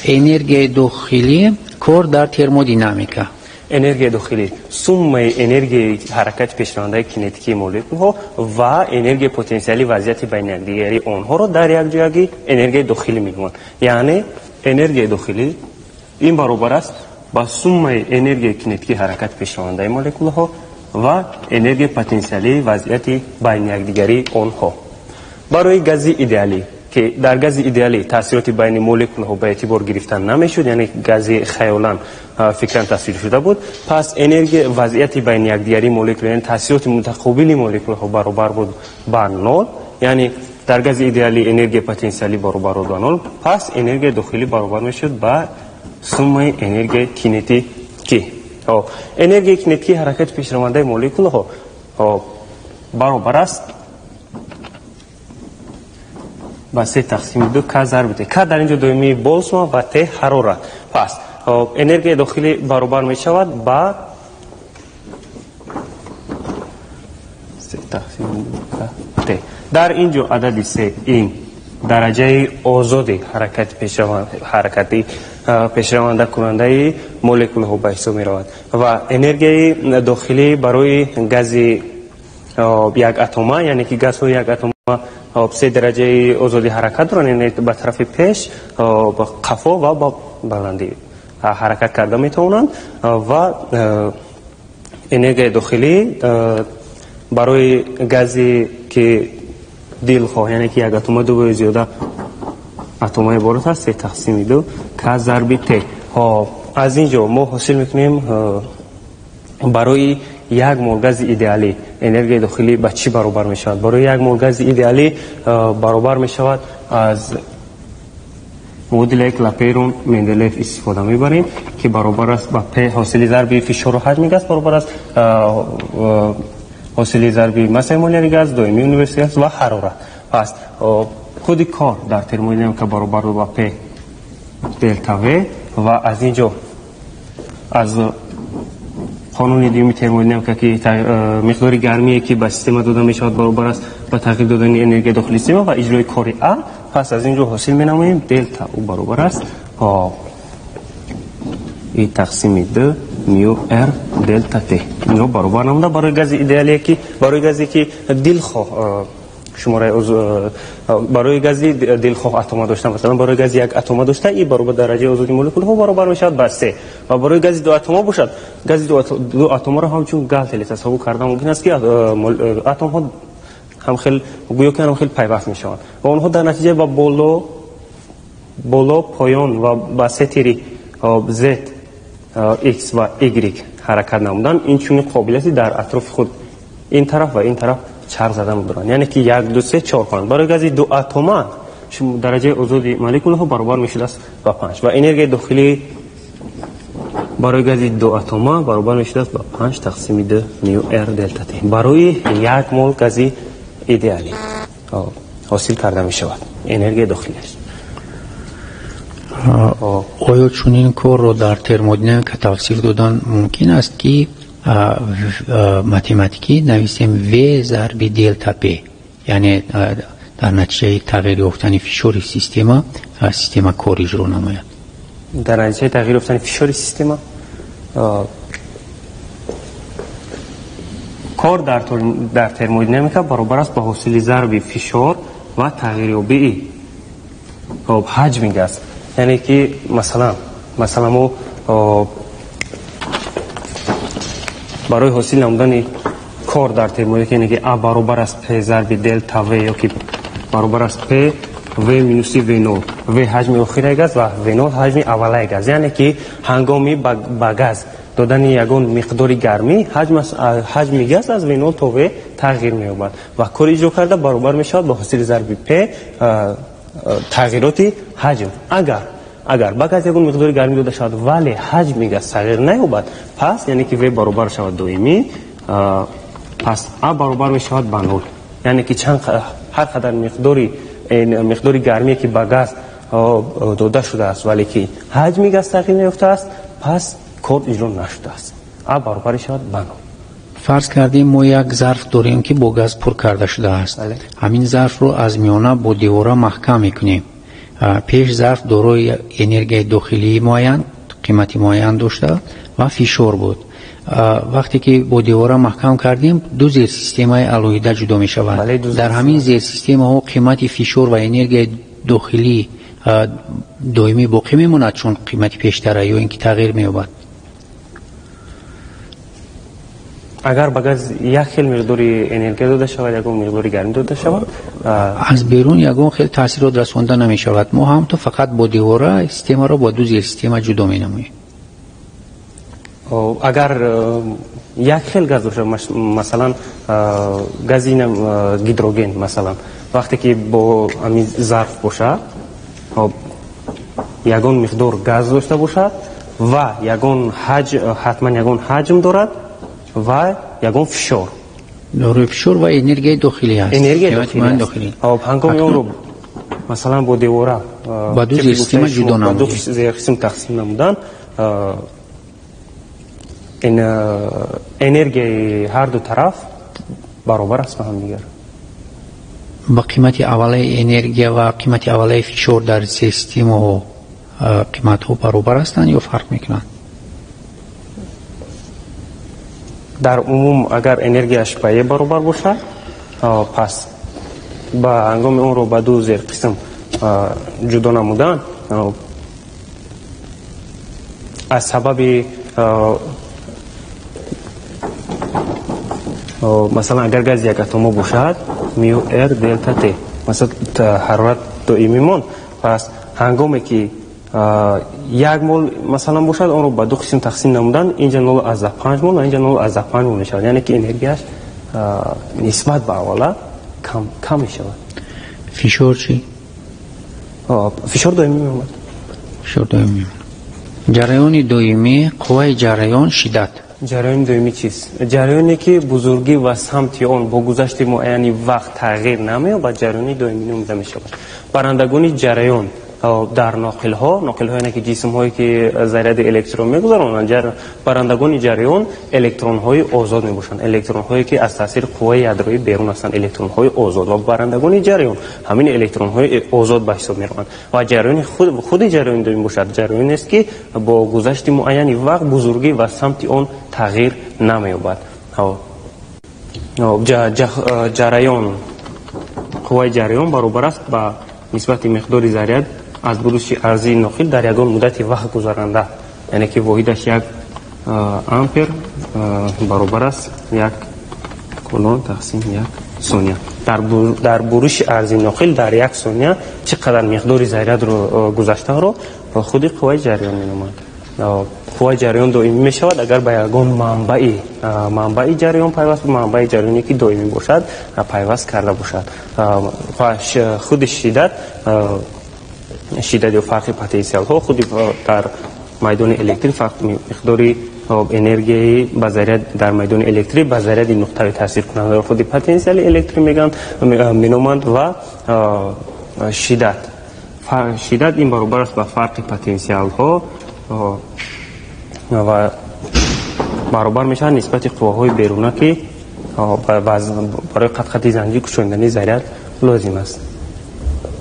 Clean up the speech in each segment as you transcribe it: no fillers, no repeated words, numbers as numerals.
Энергияи дохилӣ кор дар термодинамика. Энергияи дохилӣ суммаи энергияи ҳаракати пешравандаи кинетикии молекулаҳо ва энергияи потенсиалии вазъияти байни якдигарии онҳоро дар якҷоягӣ энергияи дохилӣ меноманд. Яъне энергияи дохилӣ ин баробар аст ба суммаи энергияи кинетикии ҳаракати пешравандаи молекулаҳо ва энергияи потенсиалии вазъияти байни якдигарии онҳо. Барои гази идеалӣ, ки дар гази идеалӣ таъсироти байни молекулаҳо ба эътибор гирифта намешуд, яъне гази хаёлан фикран тасвир шуда буд, пас энергия вазъияти байни якдигарии молекула, яъне таъсироти мутақобили молекулаҳо баробар буд ба нол, яъне дар гази идеалӣ энергияи потенсиалӣ баробар буд ба нол, пас энергияи дохилӣ баробар мешуд ба суммаи энергияи кинетикӣ. Энергияи кинетикии ҳаракати пешравандаи молекулаҳо баробар аст ба се тақсими ду к зарби т. К дар инҷо доимии Болцман ва т ҳарорат. Пас энергияи дохилӣ баробар мешавад ба се тақсими ду к т. Дар инҷо адади се ин дараҷаи озоди ҳаракати пешравандакунандаи молекулаҳо ба ҳисоб меравад ва энергияи дохилӣ барои гази як атома, яъне ки газҳои як атома се дараҷаи озоди ҳаракат доранд, яъне ба тарафи пеш, қафо ва ба баландӣ ҳаракат карда метавонанд ва энергияи дохилӣ барои газе ки дилхоҳ, яъне ки як атома ду ё зиёда атома иборат аст, се тақсими ду к зарби т. Аз ин ҷо мо ҳосил мекунем барои як мол гази идеалӣ энергияи дохилӣ ба чӣ баробар мешавад? Барои як мол гази идеалӣ баробар мешавад аз муодилаи Клапейрон Менделеев истифода мебарем, ки баробар аст ба П ҳосили зарби фишору ҳаҷми газ баробар аст ҳосили зарби массаи молярии газ, доимии универсали газ ва ҳарорат. Пас худи кор дар термодинамика баробар ба П делта В ва аз ин ҷо аз қонуни дуюми термодинамика, ки миқдори гармие ки ба система дода мешавад баробар аст ба тағйир додани энергияи дохили система ва иҷрои кори А, пас аз ин ҷо ҳосил менамоем делта У баробар аст И тақсими д мю р делта Т. Инро баробар намуда барои гази идеалие, ки барои газе ки дилхоҳ шумораи барои гази дилхоҳ атома дошта, масалан барои гази як атома дошта, и баробар дараҷаи озоди молекулаҳо баробар мешавад ба се ва барои гази ду атома бошад, гази ду атомаро ҳамчун галтеле тасаввур кардан мумкин аст, ки атомҳо ҳамхел гӯё ки ҳамхел пайваст мешаванд ва онҳо дар натиҷа ба боло, поён ва ба се тири Z, X ва Y ҳаракат намуданд. Инчунин қобилияти дар атрофи худ ин тараф ва ин тараф чарх задан доранд, яъне ки 1, 2, 3, 4, 5. Барои гази ду атома дараҷаи озоди молекулаҳо баробар мешудааст ба 5 ва энергияи дохилӣ барои гази ду атома баробар мешудааст ба 5 тақсими 2 мю р делта Т. Барои як мол гази идеалӣ ҳосил карда мешавад энергияи дохилиаш. Оё чунин корро дар термодинамика тавсиф додан мумкин аст, ки математикӣ нависем В зарби делта П, яъне дар натиҷаи тағйир ёфтани фишори система, система кор иҷро намояд? Дар натиҷаи тағйир ёфтани фишори система кор дар термодинамика баробар аст ба ҳосили зарби фишор ва тағйирёбии ҳаҷми газ. Яъне ки масалан мо барои ҳосил намудани кор дар термодинамика, яъне ки А баробар аст П зарби делта В ё ки баробар аст П В минуси В0. В ҳаҷми охираи газ ва В0 ҳаҷми аввалаи газ. Яъне ки ҳангоми ба газ додани ягон миқдори гармӣ ҳаҷми газ аз В0 то В тағйир меёбад ва кори иҷро карда баробар мешавад ба ҳосили зарби П тағйироти ҳаҷм. Агар ба газ ягон миқдори гармӣ дода шавад, вале ҳаҷми газ тағйир наёбад, пас яъне ки В баробар шавад доимӣ, пас А баробар мешавад ба нол. Яъне ки ҳар қадар миқдори гармие ки ба газ дода шудааст, вале ки ҳаҷми газ тағйир наёфтааст, пас кор иҷро нашудааст. А баробар мешавад ба нол. Фарз кардем мо як зарф дорем, ки бо газ пур карда шудааст. Ҳамин зарфро аз миёна бо девора маҳкам мекунем. Пеш зарф дорои энергияи дохилии муайян, қимати муайян дошта ва фишор буд. Вақте ки бо девора маҳкам кардем, ду зерсистемаи алоҳида ҷудо мешаванд. Дар ҳамин зерсистемаҳо қимати фишор ва энергияи дохилӣ доимӣ боқӣ мемонад, чун қимати пештара, ё ин ки тағйир меёбад? Агар ба газ як хел миқдори энергия дода шавад, ягон миқдори гармӣ дода шавад, аз берун ягон хел таъсирот расонда намешавад. Мо ҳам то фақат бо девора системаро бо ду зерсистема ҷудо менамоем. Агар як хел газ бошад, масалан гази гидроген, масалан вақте ки бо ҳамин зарф бошад, ягон миқдор газ дошта бошад ва ягон ҳатман ягон ҳаҷм дорад ва ягон фишор. Дорои фишор ва энергияи дохилӣ аст. Энергияи дохилӣ. Ҳангоми онро масалан бо девора ба ду зерсистема ҷудо намудем, ба ду зерқисм тақсим намудан, энергияи ҳар ду тараф баробар аст ба ҳамдигар. Ба қимати аввалаи энергия ва қимати аввалаи фишор дар зерсистемаҳо қиматҳо баробар ҳастанд ё фарқ мекунанд? Дар умум агар энергияш ба Е баробар бошад, пас ба ҳангоми онро ба ду зерқисм ҷудо намудан, аз сабаби масалан агар гази як атомо бошад, мю р делта т, масалан ҳарорат доимӣ монд, пас ҳангоме ки як мол масалан бошад, онро ба ду қисм тақсим намудан, инҷа 0.5 мол ва инҷа 0.5 мол мешавад, яъне ки энергияш нисбат ба аввала кам мешавад. Фишор чӣ? Фишор доимӣ мемонад. Фишор доимӣ мемонад. Ҷараёни доимӣ, қувваи ҷараён, шиддат. Ҷараёни доимӣ чист? Ҷараёне ки бузургӣ ва самти он бо гузашти муайяни вақт тағйир намеёбад, ҷараёни доимӣ номида мешавад. Барандагони ҷараён дар ноқилҳо, ноқилҳо яъне ки ҷисмҳое ки заряди электро мегузаронанд, барандагони ҷараён электронҳои озод мебошанд, электронҳое ки аз таъсири қувваи ядроӣ берун ҳастанд, электронҳои озод. Ва барандагони ҷараён ҳамин электронҳои озод ба ҳисоб мераванд. Ва ҷараёни худи ҷараёни доимӣ бошад, ҷараёнест ки бо гузашти муайяни вақт бузургӣ ва самти он тағйир намеёбад. Ҷараён, қувваи ҷараён баробар аст ба нисбати миқдори заряд аз буруши арзии ноқил дар ягон муддати вақт гузаранда, яъне ки воҳидаш 1 ампер баробар аст 1 кулон тақсим 1 сония. Дар буруши арзии ноқил дар 1 сония чӣ қадар миқдори зарядро гузаштанро худи қувваи ҷараён меноманд. Қувваи ҷараён доимӣ мешавад агар ба ягон манбаи ҷараён пайваст, манбаи ҷараёне ки доимӣ бошад пайваст карда бошад. Ва худи шиддат ё фарқи потенсиалҳо худи дар майдони электрӣ фарқ миқдори энергияи ба заряд дар майдони электрӣ ба заряди нуқтави таъсиркунандаро худи потенсиали электрӣ меноманд. Ва шиддат, шиддат ин баробар аст ба фарқи потенсиалҳо ва баробар мешавад нисбати қувваҳои беруна ки барои қат-қати занҷир кушондани заряд лозим аст.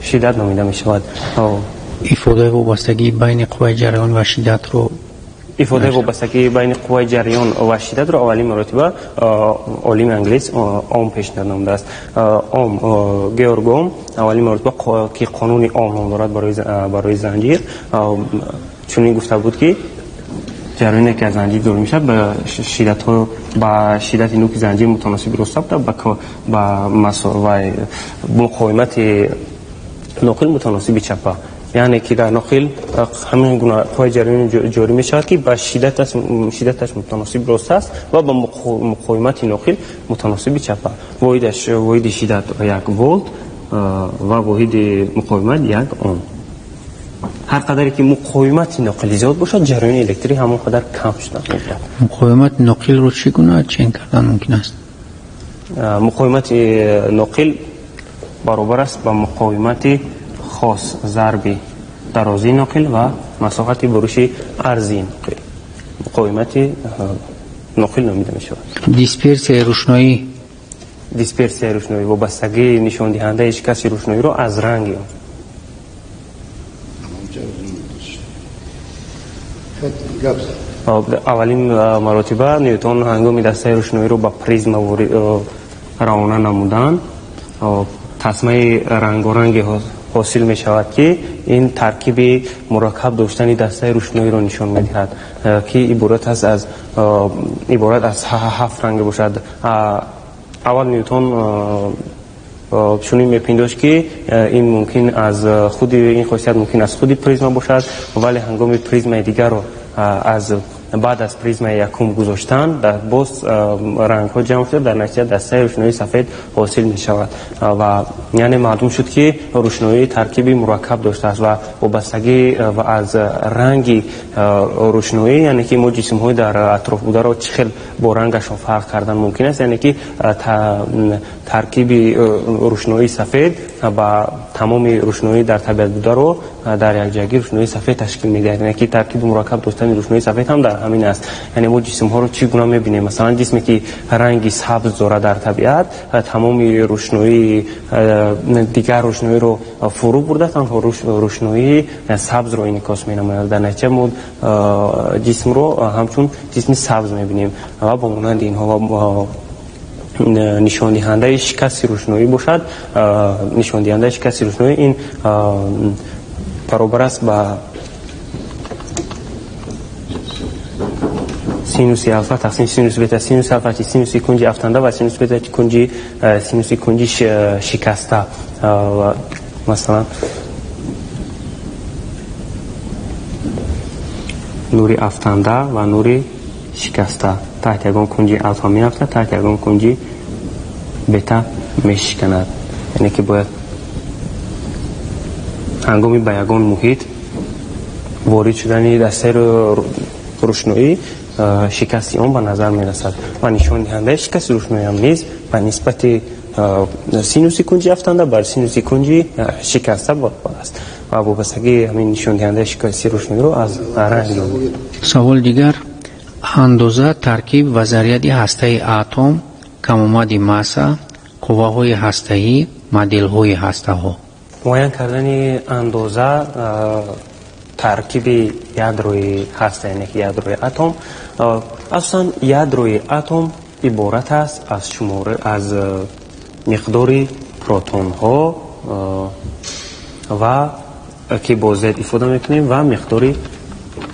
Шиддат номида мешавад. Ифодаи вобастагии байни қувваи ҷараён ва шиддатро, ифодаи вобастагии байни қувваи ҷараён ва шиддатро аввалин маротиба олими англис Ом пешниҳод намудааст. Ом, Георг Ом аввалин маротиба ки қонуни Ом ном дорад барои занҷир, чунин гуфта буд ки ҷараёне ки аз занҷир дур мешавад ба шиддатҳо, ба шиддати нуки занҷир мутаносиби рост буда, ба муқовимати ноқил мутаносиби чапа. Яъне ки дар ноқил ҳамин гуна қувваи ҷараёни ҷорӣ мешавад ки ба шиддаташ мутаносиби рост аст ва ба муқовимати ноқил мутаносиби чапа. Воҳиди шиддат 1 волт ва воҳиди муқовимат 1 ом. Ҳар қадаре ки муқовимати ноқил зиёд бошад, ҷараёни электрӣ ҳамон қадар кам шуда мегирад. Муқовимати ноқилро чӣ гуна чен кардан мумкин аст? Муқовимати ноқил баробар аст ба муқовимати хос зарби дарозии ноқил ва масоҳати буруши арзии ноқил. Муқовимати ноқил номида мешавад. Дисперсияи рӯшноӣ. Дисперсияи рӯшноӣ вобастагии нишондиҳандаи шикасти рӯшноиро аз ранги он. Аввалин маротиба Ньютон ҳангоми дастаи рӯшноиро ба призма равона намуданд, тасмаи рангоранге ҳосил мешавад, ки ин таркиби мураккаб доштани дастаи рӯшноиро нишон медиҳад, ки иборат аз ҳафт ранг бошад. Аввал Ньютон чунин мепиндошт, ки ин мумкин аз худи ин хосият мумкин аз худи призма бошад, вале ҳангоми призмаи дигарро аз баъд аз призмаи якум гузоштан боз рангҳо ҷамъ шуда, дар натиҷа дастаи рӯшноии сафед ҳосил мешавад. Ва яъне маълум шуд, ки рӯшноӣ таркиби мураккаб доштааст ва вобастагӣ аз ранги рӯшноӣ, яъне ки мо ҷисмҳои дар атроф бударо чӣ хел бо рангашон фарқ кардан мумкин аст, яъне ки таркиби рӯшноии сафед ба тамоми рӯшноӣ дар табиат бударо дар якҷоягӣ рӯшноии сафед ташкил медиҳад. Яъне ки таркиби мураккаб доштани рӯшноии сафед ҳам дар ҳамин аст. Яъне мо ҷисмҳоро чӣ гуна мебинем? Масалан, ҷисме ки ранги сабз дорад дар табиат, тамоми рӯшноии дигар рӯшноиро фурӯ бурда, танҳо рӯшноии сабзро инъикос менамояд. Дар натиҷа мо ҷисмро ҳамчун ҷисми сабз мебинем ва бо монанди инҳо нишондиҳандаи шикасти рӯшноӣ бошад. Нишондиҳандаи шикасти рӯшноӣ ин баробар аст ба синуси алфа тақсим синуси бета. Синуси алфа чи синуси кунҷи афтанда ва синуси бета чи кунҷи синуси кунҷи шикаста. Масалан, нури афтанда ва нури шикаста таҳти ягон кунҷи алфа меафтад, таҳти ягон кунҷи бета мешиканад. Яъне ки бояд ҳангоми ба ягон муҳит ворид шудани дастаи рӯшноӣ шикасти он ба назар мерасад ва нишондиҳандаи шикасти рӯшноиам низ ба нисбати синуси кунҷи афтанда бар синуси кунҷи шикаста баробар аст ва вобастагии ҳамин нишондиҳандаи шикасти рӯшноиро аз ранг. Савол дигар: андоза, таркиб ва заряди ҳастаи атом, камомади масса, қувваҳои ҳастаӣ, моделҳои ҳастаҳо. Муайян кардани андоза, таркиби ядрои ҳаста, яъне ки ядрои атом. Асосан ядрои атом иборат аст аз шумора аз миқдори протонҳо ва ки бо z ифода мекунем ва миқдори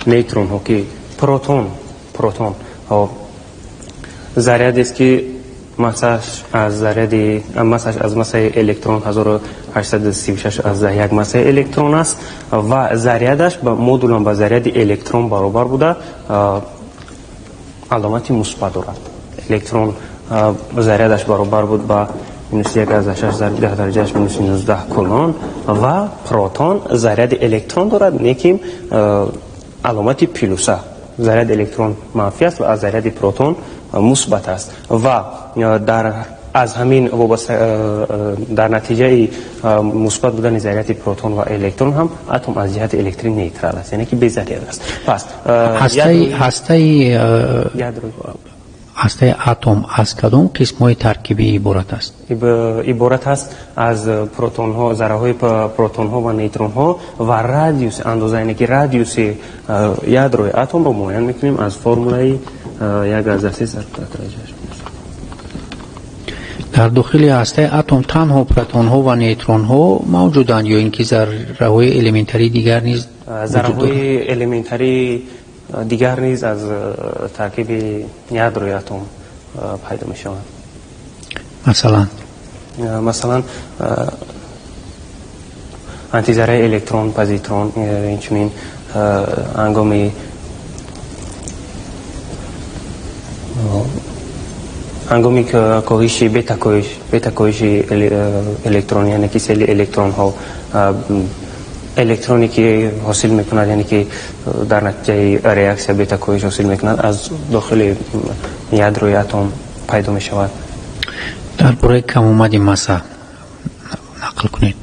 нейтронҳо, ки протон зарядест, ки массаш аз заряди массаш аз массаи электрон 1836 аз 1 массаи электрон аст ва зарядаш ба модулан ба заряди электрон баробар буда, аломати мусбат дорад. Электрон зарядаш баробар буд ба минус 1 аз 6 зарби 10 дараҷааш минус 19 кулон ва протон заряди электрон дорад, лекин аломати плюса. Заряди электрон манфӣ аст ва аз заряди протон мусбат аст ва дар аз ҳамин дар натиҷаи мусбат будани заряди протон ва электрон ҳам атом аз ҷиҳати электрӣ нейтрал аст, яъне ки безаряд аст. Пас ҳастаи атом аз кадом қисмҳои таркибӣ иборат аст? Иборат аст аз протонҳо, зарраҳои протонҳо ва нейтронҳо ва радиус андоза, яъне ки радиуси ядрои атомро муайян мекунем аз формулаи 1 аз 3 зарб дараҷааш. Дар дохили ҳастаи атом танҳо протонҳо ва нейтронҳо мавҷуданд ё ин ки зарраҳои элементарии дигар низ? Зарраҳои элементарии дигар низ аз таркиби ядрои атом пайдо мешаванд. Масалан антизарраи электрон, позитрон, инчунин ҳангоми коҳиши бета-коҳиши электрон, яъне ки сели электронҳо, электроне ки ҳосил мекунад, яъне ки дар натиҷаи реаксия бета-коҳиш ҳосил мекунад, аз дохили ядрои атом пайдо мешавад. Дар бораи камомади масса нақл кунед.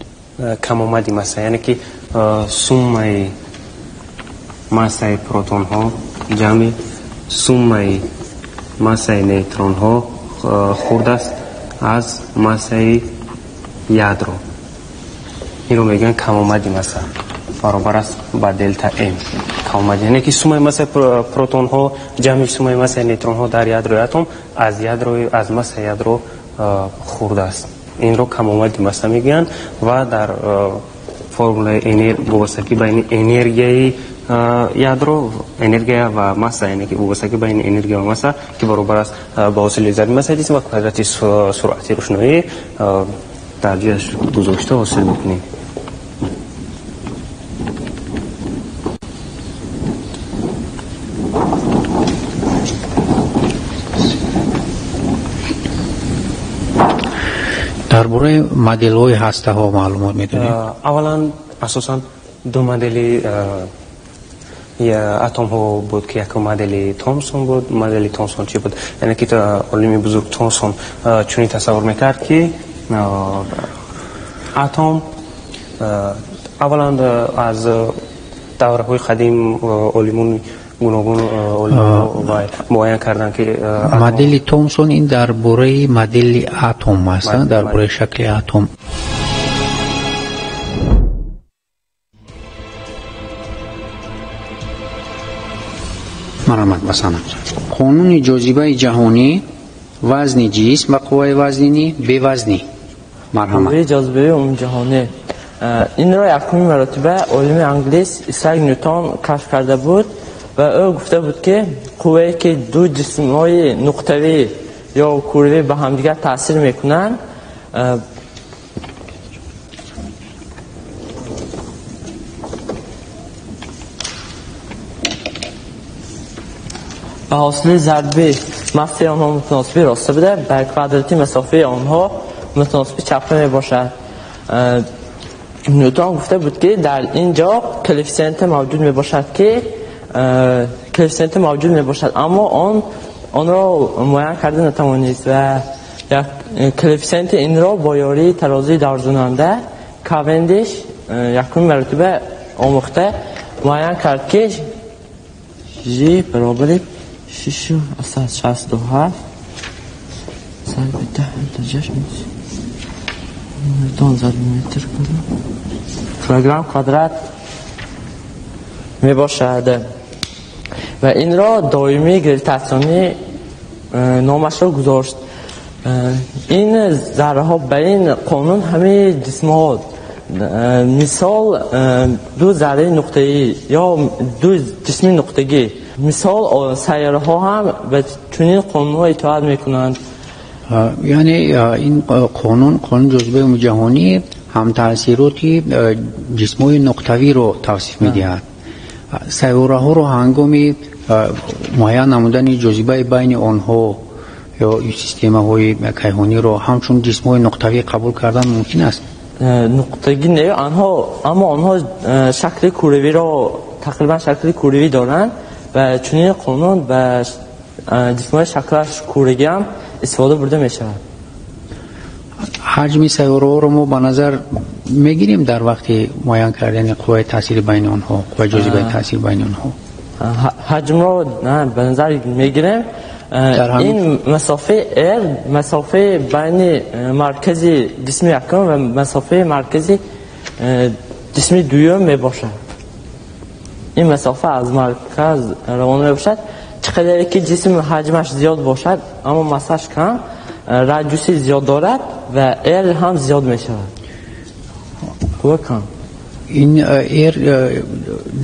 Камомади масса, яъне ки суммаи массаи протонҳо ҷамъи суммаи массаи нейтронҳо хурд аст аз массаи ядро. Инро мегӯянд камомади масса. баробар аст ба делта М. Камомад, яъне ки суммаи массаи протонҳо ҷамъи суммаи массаи нейтронҳо дар ядрои атом аз ядрои аз массаи ядро хурд аст. Инро камомади масса мегӯянд ва дар формулаи вобастагӣ байни энергияи ядро, энергия ва масса, яъне ки вобастагӣ байни энергия ва масса, ки баробар аст ба ҳосили зарби массаи ҷисм ва квадрати суръати рӯшноӣ, дар ҷояш гузошта ҳосил мекунем. Дар бораи моделҳои ҳастаҳо маълумот медонед? Аввалан, асосан ду модели атомҳо буд, ки якум модели Томсон буд. Модели Томсон чӣ буд? Яъне ки олими бузург Томсон чунин тасаввур мекард, ки атом аввалан аз давраҳои қадим олимони гуногун муайян карданд, ки модели Томсон ин дар бораи модели атом аст, дар бораи шакли атом. Марҳамат, басана. Қонуни ҷозибаи ҷаҳонӣ, вазни ҷисм ва қувваи вазнинӣ, бевазнӣ. Марҳамат. Қувваи ҷозибаи умумиҷаҳонӣ. Инро якуми маротиба олими англис Исаак Нютон кашф карда буд ва ӯ гуфта буд, ки қуввае ки ду ҷисмҳои нуқтавӣ ё куравӣ ба ҳамдигар таъсир мекунанд, ба ҳосили зарби массаи онҳо мутаносиби роста буда, ба квадрати масофаи онҳо мутаносиби чапа мебошад. Нютон гуфта буд, ки дар ин ҷо коэффисиенте мавҷуд мебошад, ки коэффисиенте мавҷуд мебошад, аммо он онро муайян карда натавонист ва коэффисиенти инро бо ёрии тарозии даврзананда Кавендиш якуми маротиба омӯхта муайян кард, ки Ж баробари 6,67 зарби 10 ньютон зарби метр килограмм квадрат мебошад ва инро доимии гравитатсионӣ номашро гузошт. Ин зарраҳо ба ин қонун ҳамаи ҷисмҳо, мисол ду зарраи нуқтаӣ ё ду ҷисми нуқтагӣ, мисол сайёраҳо ҳам ба чунин қонунҳо итоат мекунанд. Яъне ин қонун, қонуни ҷозибаи умумиҷаҳонӣ, ҳамтаъсироти ҷисмҳои нуқтавиро тавсиф медиҳад. Сайёраҳоро ҳангоми муайян намудани ҷозибаи байни онҳо ё системаҳои кайҳониро ҳамчун ҷисмҳои нуқтавӣ қабул кардан мумкин аст? Нуқтагӣ не, онҳо, аммо онҳо шакли куравиро, тақрибан шакли куравӣ доранд ва чунин қонун ба ҷисмҳои шаклаш курагӣ ҳам истифода бурда мешавад. Ҳаҷми сайёраҳоро мо ба назар мегирем дар вақти муайян кардани қувваи таъсири байни онҳо, қувваи ҷозибаи таъсири байни онҳо? Ҳаҷмро ба назар мегирем. Ин масофаи R масофаи байни маркази ҷисми якум ва масофаи маркази ҷисми дуюм мебошад. Ин масофа аз марказ равона мебошад. Чӣ қадаре ки ҷисм ҳаҷмаш зиёд бошад, аммо массаш кам, радиуси зиёд дорад ва R ҳам зиёд мешавад. Қувва кам. Ин R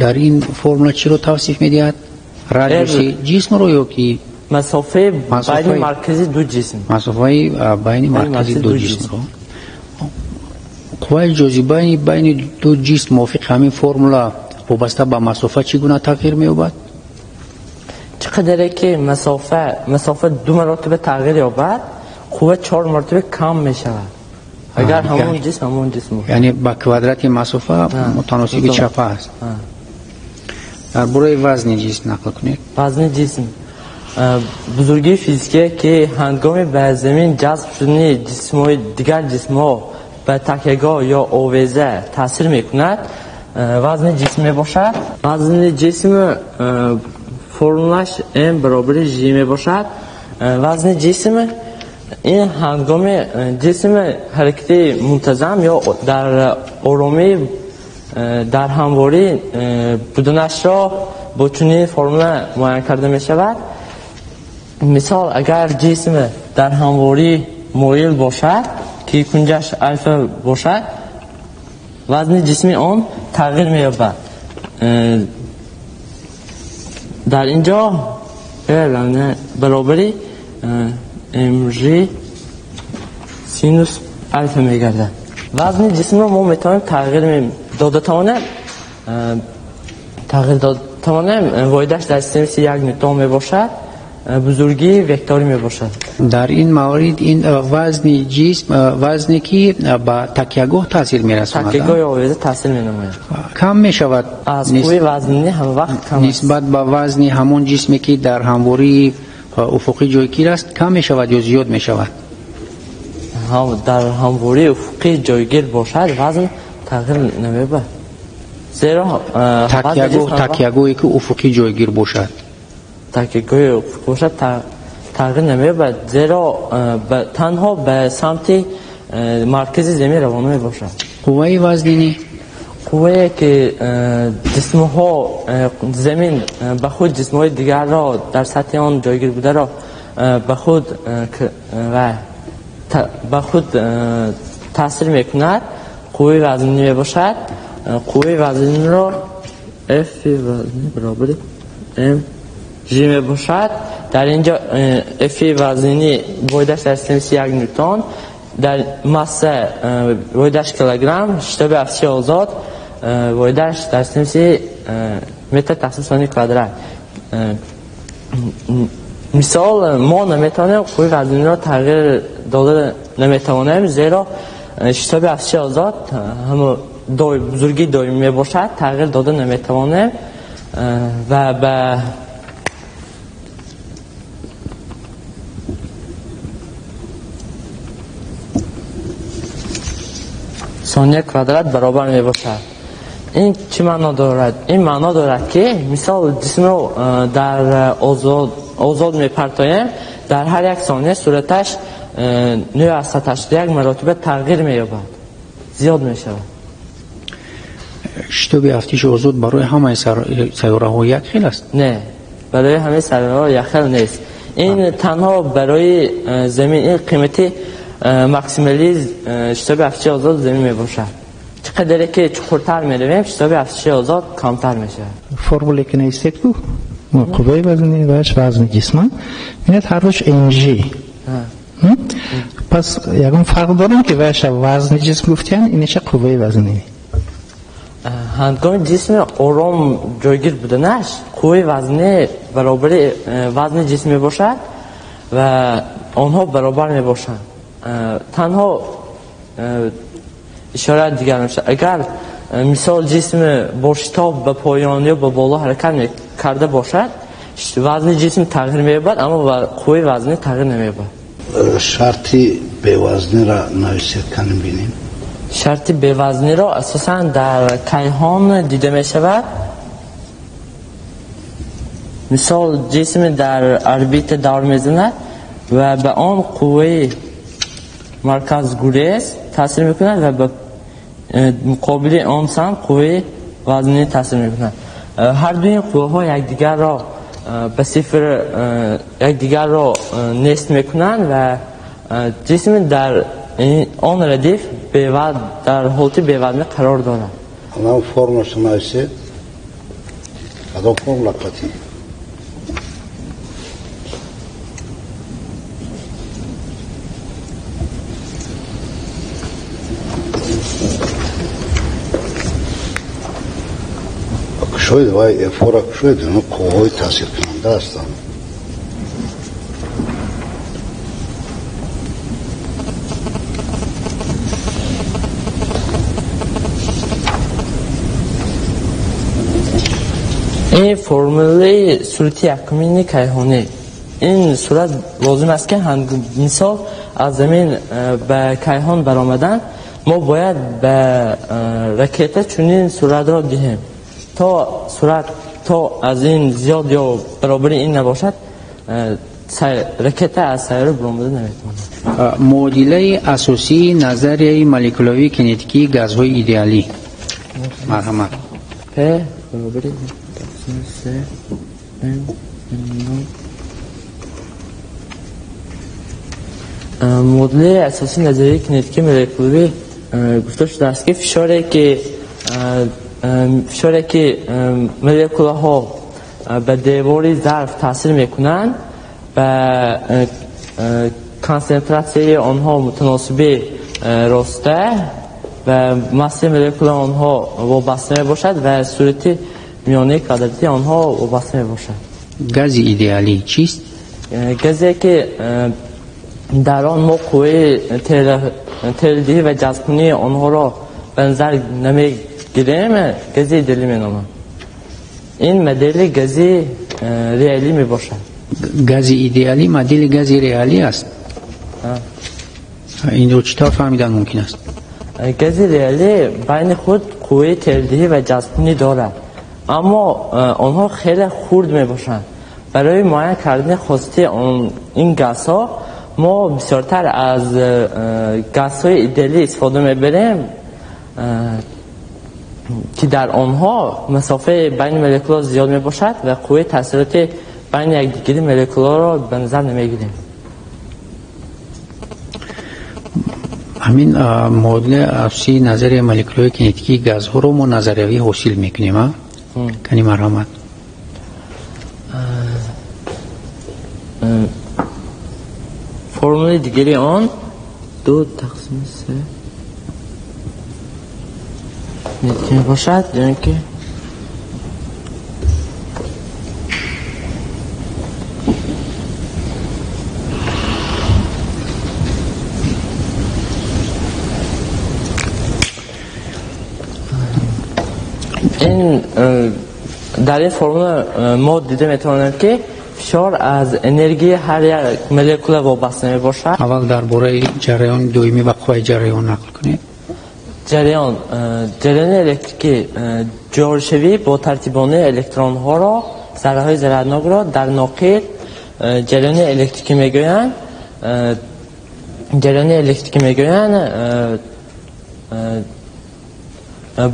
дар ин формула чиро тавсиф медиҳад? Радиуси ҷисмро ё ки масофаи байни маркази ду ҷисм? Масофаи байни маркази ду ҷисмро. Қувваи ҷозибаи байни ду ҷисм мувофиқи ҳамин формула вобаста ба масофа чӣ гуна тағйир меёбад? Чӣ қадаре ки масофа ду маротиба тағйир ёбад, қувва 4 маротиба кам мешавад. Агар ҳамон ҷисм яъне ба квадрати масофа мутаносиби чапа аст. Дар бораи вазни ҷисм нақл кунед. Вазни ҷисм бузургии физикие, ки ҳангоми ба замин ҷазб шудани ҷисмҳои дигар ҷисмҳо ба такягоҳ ё овеза таъсир мекунад, вазни ҷисм мебошад. Вазни ҷисм формулаш m баробари g мебошад. Вазни ҷисм ин ҳангоми ҷисм ҳаракати мунтазам ё дар оромӣ дар ҳамворӣ буданашро бо чунин формула муайян карда мешавад. Мисол, агар ҷисм дар ҳамворӣ моил бошад, ки кунҷаш алфа бошад, вазни ҷисми он тағйир меёбад. Дар ин ҷо баробари mg синус алфа мегардад. Вазни ҷисмро мо метавонем тағйир дода тавонем, воҳидаш дар системаи 1 ньютон мебошад, бузургии векторӣ мебошад. Дар ин маврид ин вазни ҷисм, вазне ки ба такягоҳ таъсир мерасонад, такягоҳи овеза таъсир менамояд, кам мешавад аз қувваи вазнинӣ ҳамавақт кам аст нисбат ба вазни ҳамон ҷисме ки дар ҳамвории уфуқӣ ҷойгир аст. Кам мешавад ё зиёд мешавад? Дар ҳамвории уфуқӣ ҷойгир бошад, вазн тағйир намеёбад, зеро такягоҳе ки уфуқӣ ҷойгир бошад, такягоҳи уфуқӣ бошад тағйир намеёбад, зеро танҳо ба самти маркази замин равона мебошад. Қувваи вазнинӣ, қуввае ки ҷисмҳо замин ба худ ҷисмҳои дигарро дар сатҳи он ҷойгир бударо ба худ таъсир мекунад, қувваи вазнинӣ мебошад. Қувваи вазниро F вазнӣ баробари mg мебошад. Дар ин ҷо F вазнинӣ воҳидаш дар системаи 1 ньютон, дар масса воҳидаш килограмм, шитоби афтиши озод воҳидаш дар системаи метр тақсим сония квадрат. Мисол, мо наметавонем қувваи вазниро тағйир дода наметавонем, зеро шитоби афтиши озод ҳама бузургии доимӣ мебошад, тағйир дода наметавонем ва ба сония квадрат баробар мебошад. Ин чӣ маъно дорад? Ин маъно дорад, ки мисол ҷисмро дар озод мепартоем, дар ҳар як сония суръаташ 9,81 маротиба тағйир меёбад, зиёд мешавад. Шитоби афтиши озод барои ҳамаи сайёраҳо як хел аст? Не, барои ҳамаи сайёраҳо як хел нест. Ин танҳо барои замин, ин қимати максималии шитоби афтиши озод замин мебошад. Чӣ қадаре ки чуқуртар меравем, шитоби афтиши озод камтар мешавад. Формуле ки навистед ку қувваи вазнӣ ва вазни ҷисм, бинед ҳардуш mg. Пас ягон фарқ дорем ки вайша вазни ҷисм гуфтиян, иниша қувваи вазнӣ? Ҳангоми ҷисми ором ҷойгир буданаш, қувваи вазнӣ баробари вазни ҷисм мебошад ва онҳо баробар мебошанд. Танҳо ишора дигар мешавад. Агар мисол ҷисм бо шитоб ба поён ё ба боло ҳаракат карда бошад, вазни ҷисм тағйир меёбад, аммо қувваи вазнӣ тағйир намеёбад. Шарти бевазниро нависед, канем бинем. Шарти бевазниро асосан дар кайҳон дида мешавад. Мисол, ҷисм дар орбита давр мезанад ва ба он қувваи марказгурез таъсир мекунад ва ба муқобили он самт қувваи вазнинӣ таъсир мекунад. Ҳар дуи ин қувваҳо якдигарро ба сифр, якдигарро нест мекунанд ва ҷисм дар он радиф дар ҳолати бевазнӣ қарор дорад. Анам формулаша нависед. Кадом формула қатъӣ? Кушоид вай эфора кушоид, оно қувваҳои таъсиркунанда ҳастанд. Ин формулаи сурати якумини кайҳонӣ. Ин сурат лозим аст, ки мисол аз замин ба кайҳон баромадан мо бояд ба ракета чунин суратро диҳем. То сурат то аз ин зиёд ё баробари ин набошад, ракета аз сайёра баромада наметавонад. Муодилаи асосии назарияи молекулавии кинетикии газҳои идеалӣ. Марҳамат. П баробари тақсими се М нол. Модели асосии назарияи кинетикии молекулавӣ гуфта шудааст, ки фишоре ки молекулаҳо ба девори зарф таъсир мекунанд, ба консентратсияи онҳо мутаносиби роста ва массаи молекулаи онҳо вобаста мебошад ва сурати миёнаи квадратии онҳо вобаста мебошад. Гази идеалӣ чист? Газе ки дар он мо қувваи телдиҳӣ ва ҷазбкунии онҳоро ба назар намегирем, гази идеалӣ меноманд. Ин модели гази реалӣ мебошад. Гази идеалӣ модели гази реалӣ аст? Инро чӣ тавр фаҳмидан мумкин аст? Гази реалӣ байни худ қувваи телдиҳӣ ва ҷазбкунӣ дорад, аммо онҳо хеле хурд мебошанд. Барои муайян кардани хосияти ин газҳо мо бисёртар аз газҳои идеалӣ истифода мебарем, ки дар онҳо масофаи байни молекулаҳо зиёд мебошад ва қувваи таъсироти байни якдигари молекулаҳоро ба назар намегирем. Ҳамин модели асосии назарияи молекулаҳои кинетикии газҳоро мо назариявӣ ҳосил мекунем, а? Кани марҳамат. Формулаи дигари он ду тақсими се мебошад, ё ин ки ин дар ин формула мо дида метавонем, ки фишор аз энергияи ҳар як молекула вобаста мебошад. Аввал дар бораи ҷараёни доимӣ ва қувваи ҷараён нақл кунед. Ҷараёни электрикӣ ҷоришавӣ бо тартибонаи электронҳоро, зарраҳои зарарнокро дар ноқил ҷараёни электрикӣ мегӯянд. Ҷараёни электрикӣ мегӯянд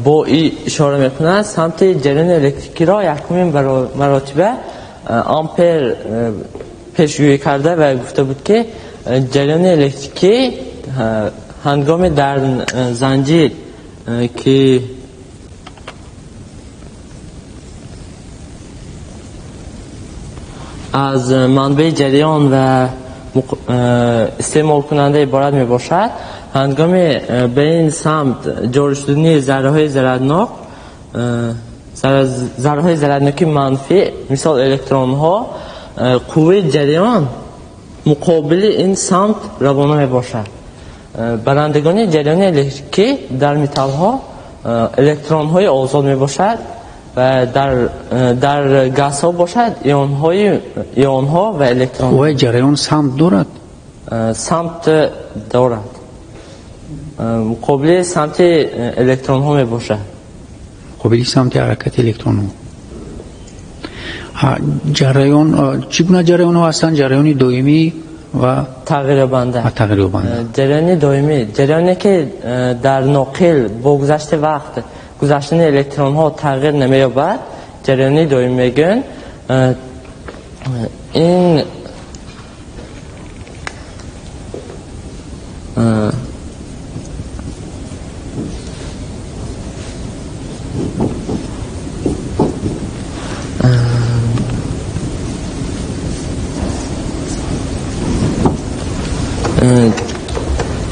бо и ишора мекунад самти ҷараёни электрикиро якумин маротиба Ампер пешгӯӣ карда ва гуфта буд, ки ҷараёни электрикӣ ҳангоми дар занҷир, ки аз манбаи ҷараён ва истеъмолкунанда иборат мебошад, ҳангоми ба ин самт ҷорӣ шудани зарраҳои зарарнок, зарраҳои зарарноки манфӣ, мисол электронҳо, қувваи ҷараён муқобили ин самт равона мебошад. Барандагони ҷараёни электрикӣ дар металлҳо электронҳои озод мебошад ва дар газҳо бошад ионҳо ва электронҳо. Қувваи ҷараён самт дорад? Самт дорад. Муқобили самти электронҳо мебошад. Муқобили самти ҳаракати электронҳо. Ҷараён чӣ гуна ҷараёнҳо ҳастанд? Ҷараёни доимӣ ва тағйирёбанда. Ҷараёни доимӣ ҷараёне ки дар ноқил бо гузашти вақт гузаштани электронҳо тағйир намеёбад, ҷараёни доимӣ мегӯянд. Ин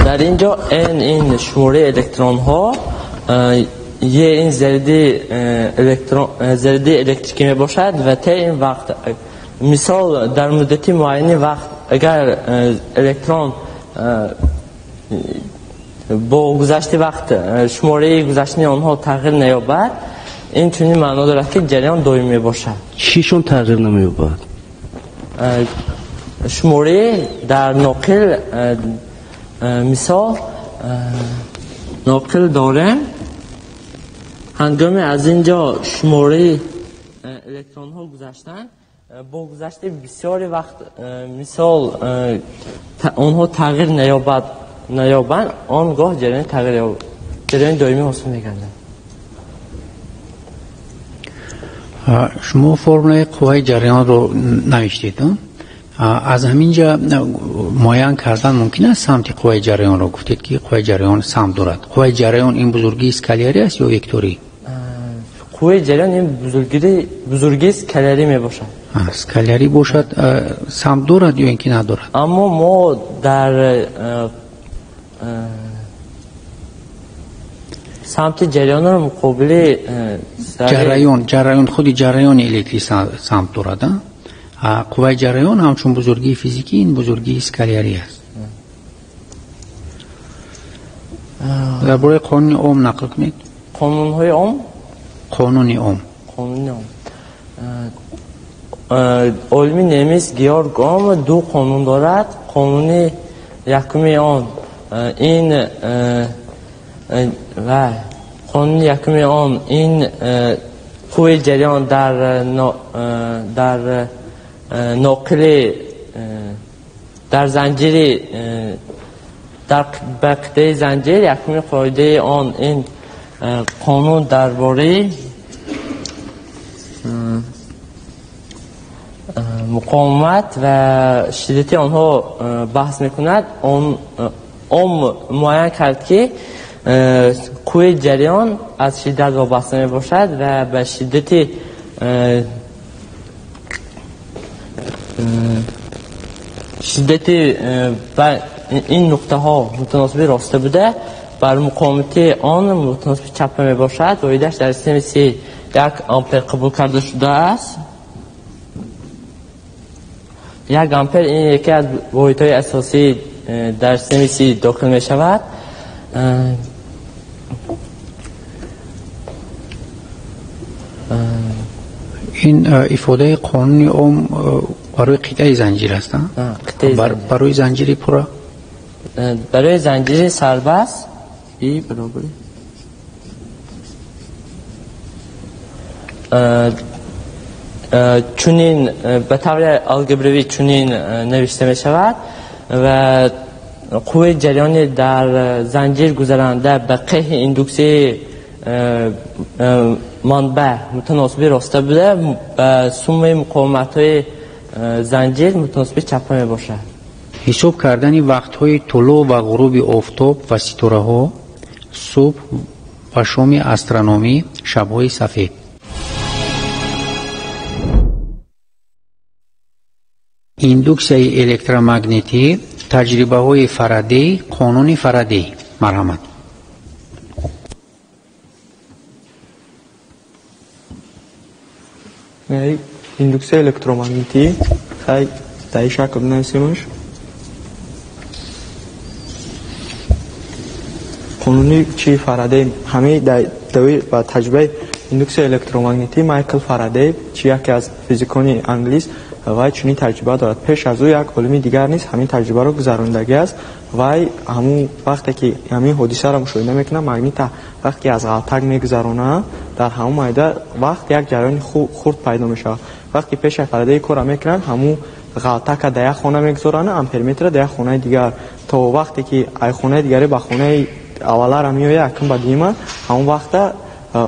дар ин ҷо n ин шумораи электронҳо, E ин заряди электрикӣ мебошад ва T ин вақт. Мисол, дар муддати муайяни вақт агар электрон бо гузашти вақт шумораи гузаштани онҳо тағйир наёбад, ин чунин маъно дорад, ки ҷараён доимӣ мебошад. Чишон тағйир намеёбад? Шумораи дар ноқил, мисол ноқил дорем, ҳангоми аз ин ҷо шумораи электронҳо гузаштанд, бо гузашти бисёри вақт, мисол онҳо тағйир наёбанд, он гоҳ ҷараёни доимӣ ҳосил мегардад. Шумо формулаи қувваи ҷараёнро навиштед. Аз ҳамин ҷа муайян кардан мумкин аст самти қувваи ҷараёнро? Гуфтед ки қувваи ҷараён самт дорад. Қувваи ҷараён ин бузургии скалярӣ аст ё векторӣ? Қувваи ҷараён ин бузургии скалярӣ мебошад. Скалярӣ бошад, самт дорад ё ин ки надорад? Аммо мо дар самти ҷараёнро муқобили ҷараён, худи ҷараёни электрӣ самт дорад. Қувваи ҷараён ҳамчун бузургии физикӣ ин бузургии скалярӣ аст. Дар бораи қонуни Ом нақл кунед. Қонунҳои Ом? Қонуни Ом. Қонуни Ом. Олими немис Георг Ом ду қонун дорад. Қонуни якуми он ин ва қонуни якуми он ин қувваи ҷараён дар ноқили дар занҷири дар ба қитъаи занҷир якуми қоидаи он ин қонун дар бораи муқовимат ва шиддати онҳо баҳс мекунад. Ом муайян кард ки қувваи ҷараён аз шиддат вобаста мебошад ва ба шиддати ин нуқтаҳо мутаносиби роста буда бар муқовимати он мутаносиби чапа мебошад. Воҳидаш дар системаи Си 1 ампер қабул карда шудааст. 1 ампер ин яке аз воҳидҳои асосӣ дар системаи Си дохил мешавад. Ин ифодаи қонуни Ом барои қитъаи занҷир аст, барои занҷири пурра? Барои занҷири сарбаст и баробари чунин ба таври алгебравӣ чунин навишта мешавад ва қувваи ҷараёни дар занҷир гузаранда ба қеҳи индуксияи манбаъ мутаносиби роста буда ба суммаи муқовиматҳои занҷир мутаносиби чапа мебошад. Ҳисоб кардани вақтҳои тулӯъ ва ғуруби офтоб ва ситораҳо, субҳ ва шоми астрономӣ, шабҳои сафед. Индуксияи электромагнитӣ, таҷрибаҳои Фарадей, қонуни Фарадей. Марҳамат. Индуксияи электромагнитӣ хай дар ин шакл бинависемаш. Қонуни чи Фарадей ҳамаи ба таҷрибаи индуксияи электромагнитӣ Майкл Фарадей, чи яке аз физикони англис, вай чунин таҷриба дорад. Пеш аз ӯ як олими дигар низ ҳамин таҷрибаро гузарондагӣ аст. Вай ҳамун вақте ки ҳамин ҳодисаро мушоҳида мекунад, магнита вақте ки аз ғалтак мегузаронад, дар ҳамун майда вақт як ҷараёни хурд пайдо мешавад. Вақте пеш аз Фарадей корро мекунанд, ҳамун ғалтака дар як хона мегузоранд, амперметра дар як хонаи дигар. То вақте ки ай хонаи дигаре ба хонаи аввалара меояд, якум ба дуюма, ҳамун вақта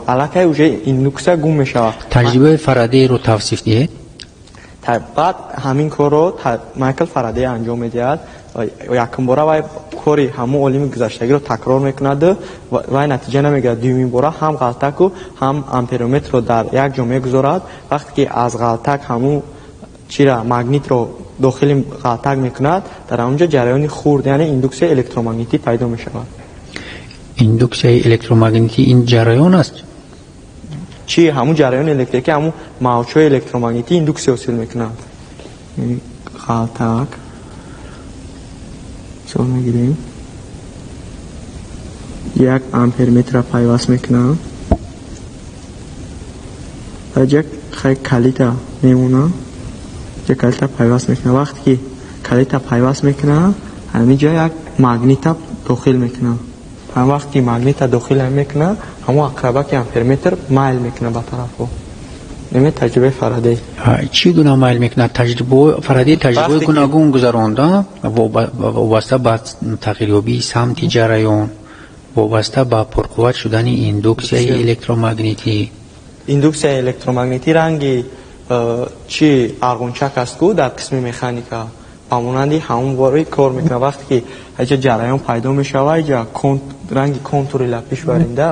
аллакай уже индуксия гум мешавад. Таҷрибаи Фарадейро тавсиф диҳед. Баъд ҳамин корро Майкл Фарадей анҷом медиҳад. Якумбора вай кори ҳамун олими гузаштагиро такрор мекунад, вай натиҷа намегирад. Дуюмин бора ҳам ғалтаку ҳам амперометрро дар як ҷо мегузорад. Вақте ки аз ғалтак ҳамун чира магнитро дохили ғалтак мекунад, дар ҳамон ҷо ҷараёни хурд, яъне индуксияи электромагнитӣ пайдо мешавад. Индуксияи электромагнитӣ ин ҷараён аст? Чи ҳамун ҷараёни электрикӣ, ҳамун мавҷҳои электромагнитӣ индуксия ҳосил мекунанд. Ғалтак мисол мегирем, 1 амперметра пайваст мекунам, баъд як хай калита мемонам, як калита пайваст мекунам. Вақте ки калита пайваст мекунам, ҳамин ҷо як магнита дохил мекунам. Ҳам вақте ки магнита дохил мекунам, ҳамон ақрабаки амперметр майл мекунад ба тарафҳо. Неме таҷрибаи Фарадей. Чӣ гуна майл мекунад? Фарадей таҷрибаҳои гуногун гузаронда, вобаста ба тағйирёбии самти ҷараён, вобаста ба пурқувват шудани индуксияи электромагнитӣ. Индуксияи электромагнитӣ ранги чи арғунчак аст ку дар қисми механика ба монанди ҳамон бори кор мекунад. Вақте ки иҷа ҷараён пайдо мешавад, иҷа ранги контури лапиш баринда,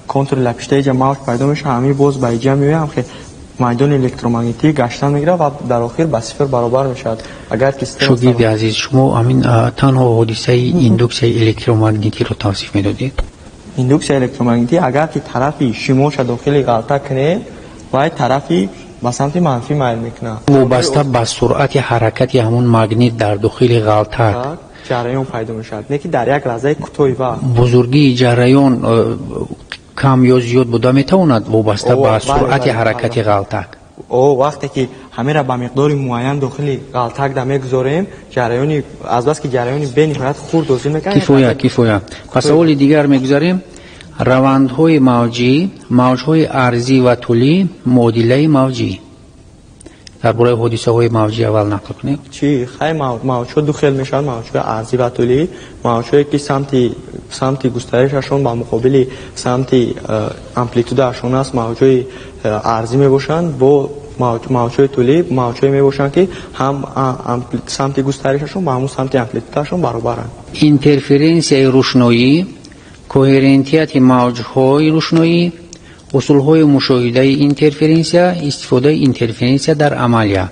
контури лапишта иҷа мавҷ пайдо мешавад, ҳамин боз ба иҷа меояд, ҳам майдони электромагнитӣ гаштан мегирад ва дар охир ба сифр баробар мешавад. Агар ки шогирди азиз, шумо ҳамин танҳо ҳодисаи индуксияи электромагнитиро тавсиф медодед? Индуксияи электромагнитӣ агар ки тарафи шимолша дохили ғалта кунем, вай тарафи ба самти манфӣ майл мекунад. Вобаста ба суръати ҳаракати ҳамон магнит дар дохили ғалтак ҷараён пайдо мешавад, не ки дар як лаҳзаи кӯтоҳи вақт. Бузургии ҷараён кам ё зиёд буда метавонад вобаста ба суръати ҳаракати ғалтак. Вақте ки ҳамеро ба миқдори муайян дохили ғалтак да мегузорем, ҷараёни азбаски ҷараёни бениҳоят хурд ҳосил мекунад. Кифоя, кифоя. Ба саволи дигар мегузарем. Равандҳои мавҷӣ, мавҷҳои арзӣ ва тӯлӣ, муодилаи мавҷӣ. Дар бораи ҳодисаҳои мавҷӣ аввал нақл кунед. Чи хай мавҷҳо ду хел мешаванд: мавҷҳои арзӣ ва тӯлӣ. Мавҷҳое ки самти густаришашон ба муқобили самти амплитудаашон аст, мавҷҳои арзӣ мебошанд. Бо мавҷҳои тӯлӣ мавҷҳое мебошанд, ки ҳам самти густаришашон ба ҳамон самти амплитудаашон баробаранд. Интерференсияи рӯшноӣ, коҳерентияти мавҷҳои рӯшноӣ, усулҳои мушоҳидаи интерференсия, истифодаи интерференсия дар амалия,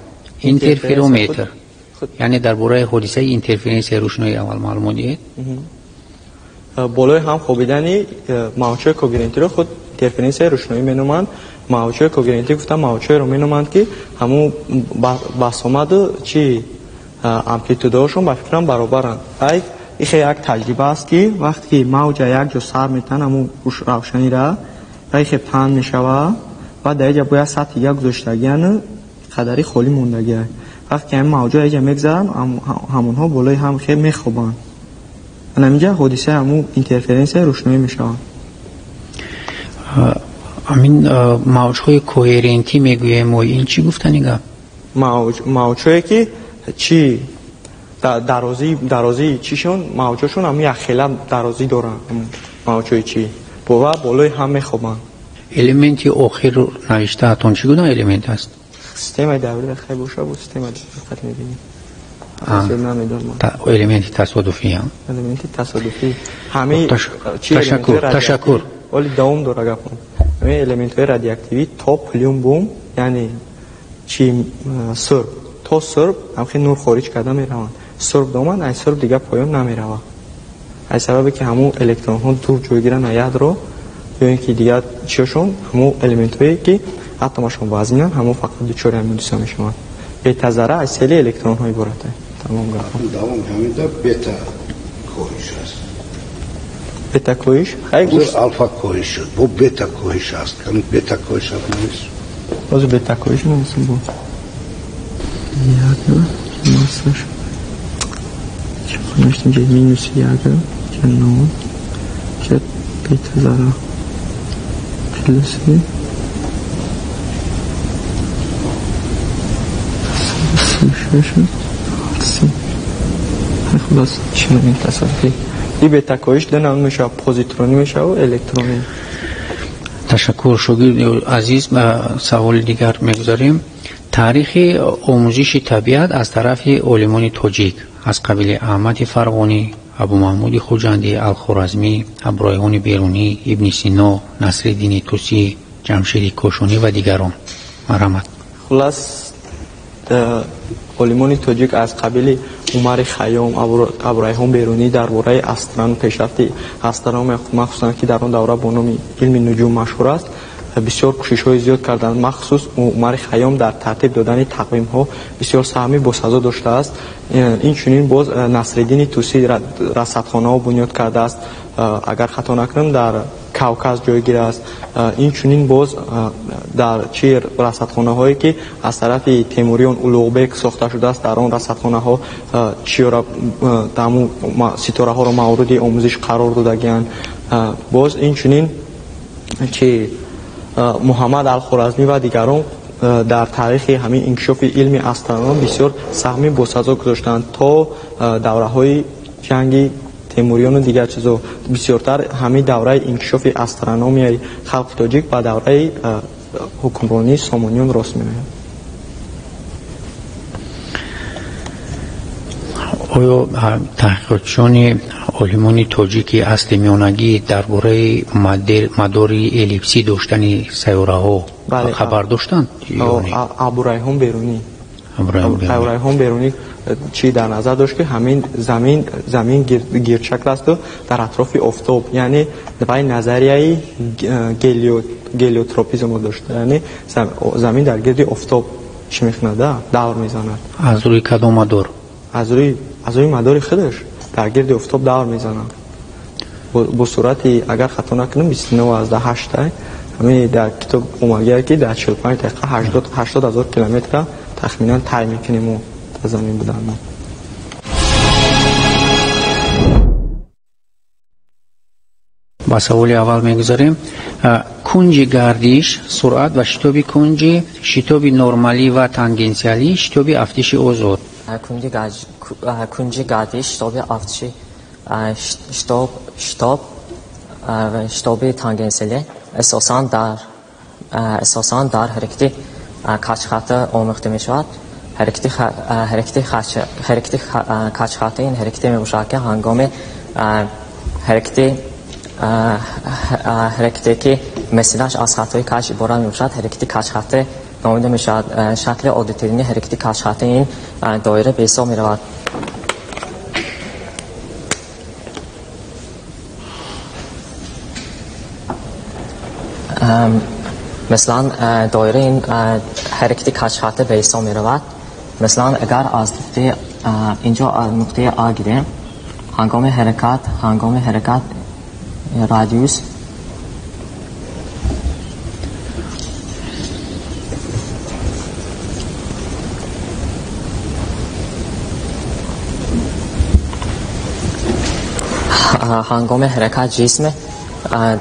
интерферометр. Яъне дар бораи ҳодисаи интерференсияи рӯшноӣ аввал маълумот диҳед. Болои ҳам хобидани мавҷҳои когерентиро худ интерференсияи рӯшноӣ меноманд. Мавҷҳои когерентӣ гуфта мавҷҳоеро меноманд, ки ҳамун басомаду чи амплитудаҳошон ба фикрам баробаранд. Ай ихе як таҷриба аст, ки вақте ки мавҷа як ҷо сар метаҳанд, ҳамун равшанира ва ихе паҳн мешавад ва дар иҷа бояд сатҳи як гузоштагиану қадари холӣ мондагиа. Вақте ки ҳамин мавҷҳо иҷа мегзаранд, ҳамонҳо болои ҳам хе мехобанд. Ҳаминҷа ҳодисаи ҳамун интерференсияи рӯшноӣ мешавад. Ҳамин мавҷҳои коҳерентӣ мегӯем, ин чӣ гуфтани гап? Мавҷҳое ки чи дарозии чишон, мавҷҳошон ҳамин якхела дарозӣ доранд, мавҷҳои чи ва болои ҳам мехобанд. Элементи охир навиштаатон чӣ гуна элемент аст? Системаи даврӣ хай боша, бо системаи фақат мебинем. Элементи тасодуфӣ. Элементи тасодуфӣ. Ҳамин ташаккур, ташаккур. Оли давом дора гапам. Ҳамин элементҳои радиоактивӣ то плюмбум, яъне чи сурб, то сурб ҳамхел нур хориҷ карда мераванд. Сурб доманд, ай сурб дигар поён намеравад. Аз сабабе ки ҳамун электронҳо дур ҷойгиранд аз ядро, ё ин ки дигар чиёшон, ҳамун элементҳое ки атомашон вазнинанд, ҳамун фақат дучори ҳамин ҳодиса мешаванд. Бетазара аз сели электронҳо иборат аст. Тамом гапам. Давом ҳамида бета коҳиш аст. Бета коҳиш? Хай гӯш. Алфа коҳиш шуд, бо бета коҳиш аст. Кани бета коҳиш аст нест. Боз бета коҳиш нест бо. Як массаш. Конечно, здесь минус яга, ноль, бета зара, плюс 36, хулас чӣ тасодуфӣ. И бета коҳиш ду намуд мешавад: позитронӣ мешавад, электронӣ. Ташаккур, шогирди азиз. Ба саволи дигар мегузарем. Таърихи омӯзиши табиат аз тарафи олимони тоҷик аз қабили Аҳмади Фарғонӣ, Абумаҳмуди Хуҷандӣ, Алхоразмӣ, Абурайҳони Берунӣ, Ибни Сино, Насриддини Тусӣ, Ҷамшиди Кошонӣ ва дигарон. Марҳамат. Хулас олимони тоҷик аз қабили Умари Хайём, Абурайҳон Берунӣ дар бораи астрономия, пешрафти астрономия, махсусан ки дар он давра бо номи илми нуҷум машҳур аст, бисёр кӯшишҳои зиёд карданд. Махсус Умари Хайём дар тартиб додани тақвимҳо бисёр саҳми босазо доштааст. Инчунин боз Насриддини Тусӣ расадхонаҳо бунёд кардааст, агар хато накунам дар Кавказ ҷойгир аст. Инчунин боз дар чи расадхонаҳое ки аз тарафи Темуриён Улуғбек сохта шудааст, дар он расадхонаҳо чиёра ситораҳоро мавриди омӯзиш қарор додагианд. Боз инчунин чи Муҳаммад Алхоразмӣ ва дигарон дар таърихи ҳамин инкишофи илми астрономия бисёр саҳми босазо гузоштанд то давраҳои ҷанги Темуриёну дигар чизо. Бисёртар ҳамин давраи инкишофи астрономияи халқи тоҷик ба давраи ҳукмронии Сомониён рост меояд. Оё таҳқиқотчиёни олимони тоҷики асли миёнагӣ дар бораи мадори эллипсӣ доштани сайёраҳо хабар доштанд? Абурайҳон Берунӣ. Абурайҳон Берунӣ чӣ дар назар дошт, ки ҳамин замин гирдшакл асту дар атрофи офтоб, яъне вай назарияи гелиотропизмро дошт, яъне замин дар гирди офтоб чӣ мекунад, давр мезанад. Аз рӯи кадом мадор? Аз рӯи мадори худаш дар гирди офтоб давр мезанад бо суръати, агар хато накунам, 29,8. Ҳамин дар китоб омадагиа, ки дар 45 дақиқа 80 ҳазор километра тахминан тай мекунем мо дар замин будан. Ба саволи аввал мегузарем. Кунҷи гардиш, суръат ва шитоби кунҷӣ, шитоби нормалӣ ва тангенсиалӣ, шитоби афтиши озод. Кунҷи гардиш, шитоби афтиши, шитоб ва шитоби тангенсиалӣ асосан дар ҳаракати каҷхата омӯхта мешавад. Ҳаракати каҷхата ин ҳаракате мебошад, ки ҳангоми ҳаракате ки масираш аз хатҳои каҷ иборат мебошад, ҳаракати каҷхата номида мешавад. Шакли оддитарини ҳаракати каҷхата ин доира ба ҳисоб меравад. Масалан, доира ин ҳаракати каҷхата ба ҳисоб меравад. Масалан, агар аз инҷо нуқтаи А гирем, ҳангоми ҳаракат радиус ҳангоми ҳаракат ҷисм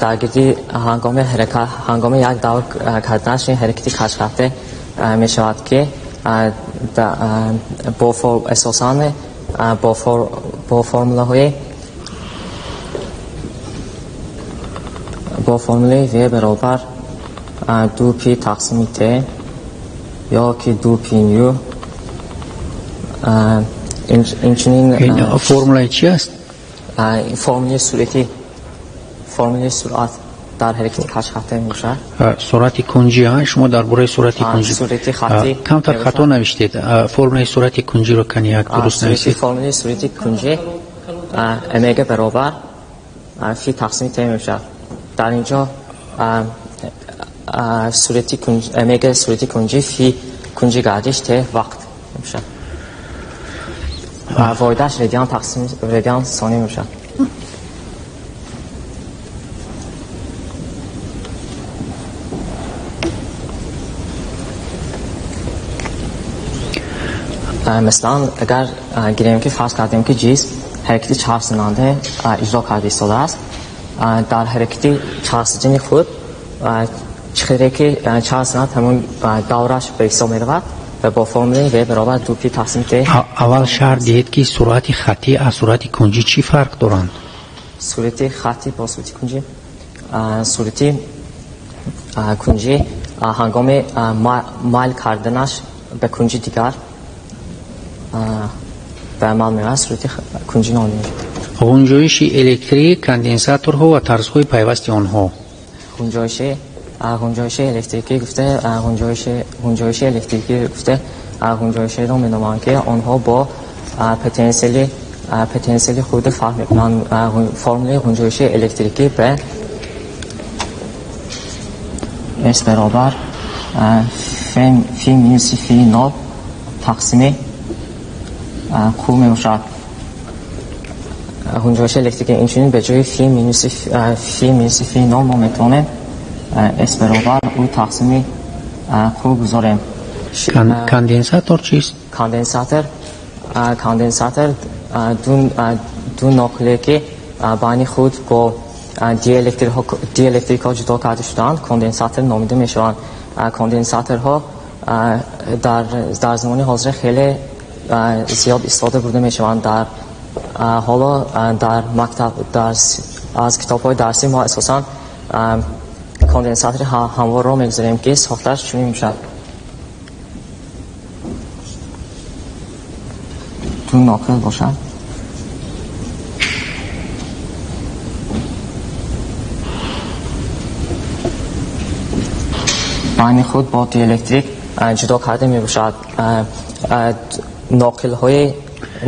дар гирди ҳангоми ҳаракат ҳангоми як давр карданаш ин ҳаракати каҷхата мешавад, ки асосан бо формулаҳои бо формулаи V баробар 2 пи тақсими T ё ки 2 пи ню. Инчунин формулаи чи аст? Формулаи формулаи суръат дар ҳаракати каҷхата мебошад. Суръати кунҷӣ, шумо дар бораи суръати кунҷӣ суръати хаттӣ камтар хато навиштед. Формулаи суръати кунҷиро кани як дуруст нависед. Формулаи суръати кунҷӣ омега баробар фи тақсими Т мебошад. Дар инҷо суръати омега суръати кунҷӣ, фи кунҷи гардиш, Т вақт мебошад. Воҳидаш радиан тақсим радиан сония мебошад. Масалан, агар гирем, ки фарз кардем, ки ҷисм ҳаракати чархзананда иҷро карда истодааст, дар ҳаракати чархзании худ чӣ қадре ки чарх занад, ҳамон давраш ба ҳисоб меравад ва бо формулаи V баробар 2 пи тақсим Т. Аввал шарҳ диҳед, ки суръати хаттӣ аз суръати кунҷӣ чӣ фарқ доранд? Суръати хаттӣ бо суръати кунҷӣ. Суръати кунҷӣ ҳангоми майл карданаш ба кунҷи дигар ба амал меояд, суръати кунҷӣ номида мешавад. Ғунҷоиши электрӣ, конденсаторҳо ва тарзҳои пайвасти онҳо. Ғунҷоиши электрикӣ гуфта ғунҷоиши электрикӣ гуфта ғунҷоишеро меноманд, ки онҳо бо потенсиали худ фарқ мекунанд. Формулаи ғунҷоиши электрикӣ ба S баробар фи минуси фи нол тақсими Q мебошад. Ғунҷоиши электрикӣ инчунин ба ҷои фи минуси фи нол мо метавонем S баробар U тақсими Q гузорем. Конденсатор чист? Конденсатор ду ноқиле, ки байни худ бо диэлектрикҳо ҷудо карда шудаанд, конденсатор номида мешаванд. Конденсаторҳо дар замони ҳозира хеле зиёд истифода бурда мешаванд. Дар ҳоло дар мактаб аз китобҳои дарсӣ мо асосан конденсатори ҳамворро мегузарем, ки сохташ чунин мешавад. Ду ноқил бошад. Байни худ бо диэлектрик ҷудо карда мебошад. Ноқилҳои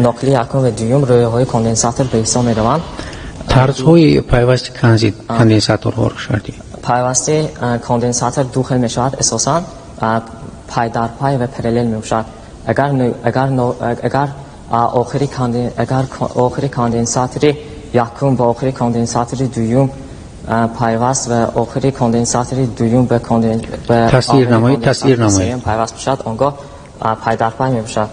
ноқили якум ва дуюм рӯйҳои конденсатор ба ҳисоб мераванд. Тарзҳои пайвасти конденсаторҳоро шарҳ. Пайвасти конденсатор ду хел мешавад, асосан пай дар пай ва параллел мебошад. Агар охири конденсатори якум ба охири конденсатори дуюм пайваст ва охири конденсатори дуюм ба тасвир намоед пайваст бошад, он гоҳ пай дар пай мебошад.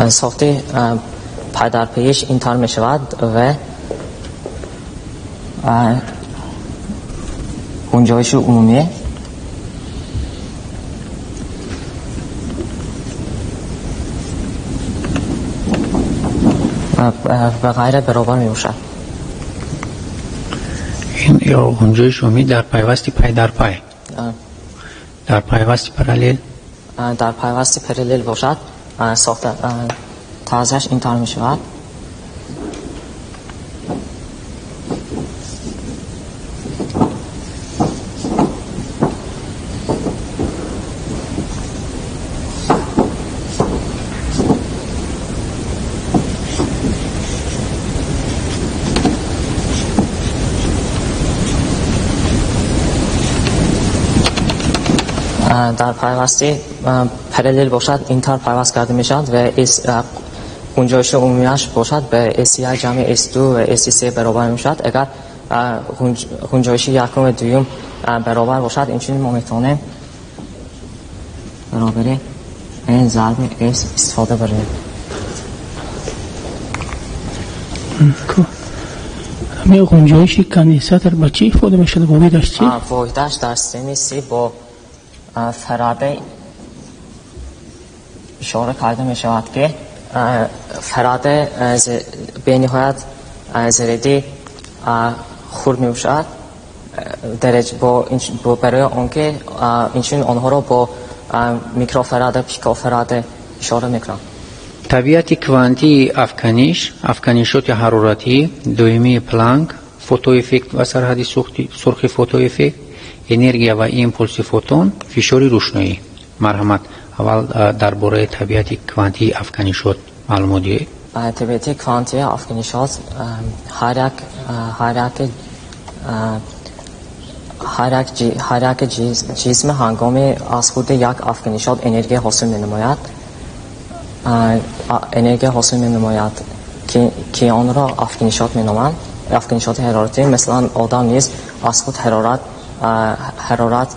Сохти пайдарпайиш ин тавр мешавад ва гунҷоиши умумӣ ва ғайра баробар мебошад. Ин гунҷоиши умумӣ дар пайвасти пайдарпай, дар пайвасти параллел, дар пайвасти параллел бошад. Сохта тарзаш ин тавр мешавад. Дар пайвасти параллел бошад, ин тавр пайваст карда мешавад ва гунҷоиши умумиаш бошад ба S1 ҷамъи S2 ва S3 баробар мешавад. Агар гунҷоиши якум ва дуюм баробар бошад, инчунин мо метавонем баробари N зарби S истифода барем. Ҳамин гунҷоиши конденсатор ба чӣ ифода мешавад? Воҳидаш чӣ? Воҳидаш дар системаи С бо фарадей ишора карда мешавад, ки фараде бениҳоят заради хурд мебошад. Барои он ки инчунин онҳоро бо микрофараде, пикофараде ишора мекунанд. Табиати квантии афканиш, афканишоти ҳароратӣ, доимии Планк, фотоэффект ва сарҳади сурхи фотоэффект, энергия ва импулси фотон, фишори рӯшноӣ. Марҳамат, аввал дар бораи табиати квантии афканишот маълумот диҳед. Табиати квантии афканишот ҳар як ҷисм ҳангоми аз худи як афканишот энергия ҳосил менамояд, ки онро афканишот меноманд, афканишоти ҳароратӣ. Масалан, одам низ аз худ ҳарорат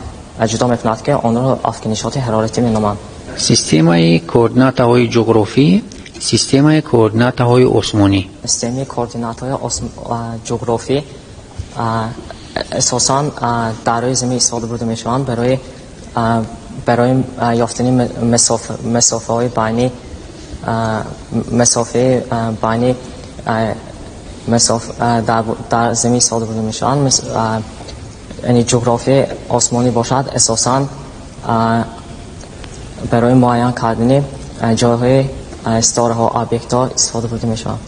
ҷудо мекунад, ки онро афканишоти ҳароратӣ меноманд. Системаи координатаҳои ҷуғрофӣ, системаи координатаҳои осмонӣ. Системаи координатаҳои ҷуғрофӣ асосан дар рӯи замин истифода бурда мешаванд барои ёфтани масофаҳои байни масофаи байни дар замин истифода бурда мешаванд. Яъне ҷуғрофияи осмонӣ бошад, асосан барои муайян кардани ҷойҳои ситораҳо, объектҳо истифода бурда мешаванд.